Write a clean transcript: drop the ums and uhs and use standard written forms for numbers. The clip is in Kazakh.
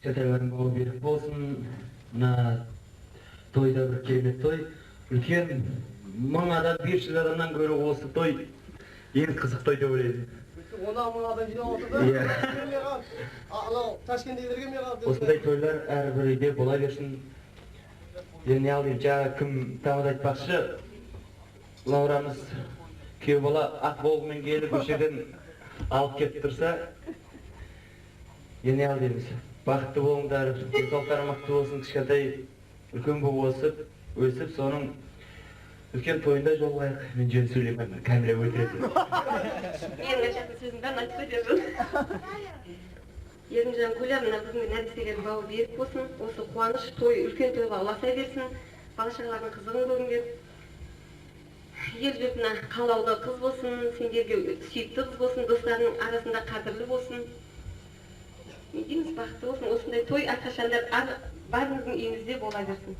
Кішкентайлардың бауы берік болсын. Мына той да бір керемет той. Үлкен 1000 адам, 500 адамнан гөрі осы той ең қызық той деп ойлаймын. 10 мың адам жиналып отыр да. Иә. Келмей қалды. Анау Ташкенттегілер келмей қалды. Осындай тойлар әрбір үйде бола берсін. Енді не деймін, жаңа кім тамада айтпақшы, Лаурамыз күйеу бала ақ Волгамен келіп, осы жерден алып келіп тұрса, енді не дейміз, бақытты болыңдар, денсаулықтарың мықты болсын, кішкентай үлкен болып өсіп, өсіп, соның үлкен тойында жолығайық. Мен жөн сөйлемеймін, Кәмилә өлтіреді. Менің айтатын сөзім бәрін айтып кетемін. Ерімжан, Гүля, мына бүгінгі нәрестелердің бауы берік болсын, осы қуаныш той үлкен тойға ұласа берсін, бала шағалардың қызығын көріңдер. Ел жұртына қалаулы қыз болсын, сендерге сүйікті қыз болсын, достарының арасында қадірлі болсын. Не дейміз, бақытты болсын, осындай той әрқашанда бәріңіздің үйіңізде бола берсін.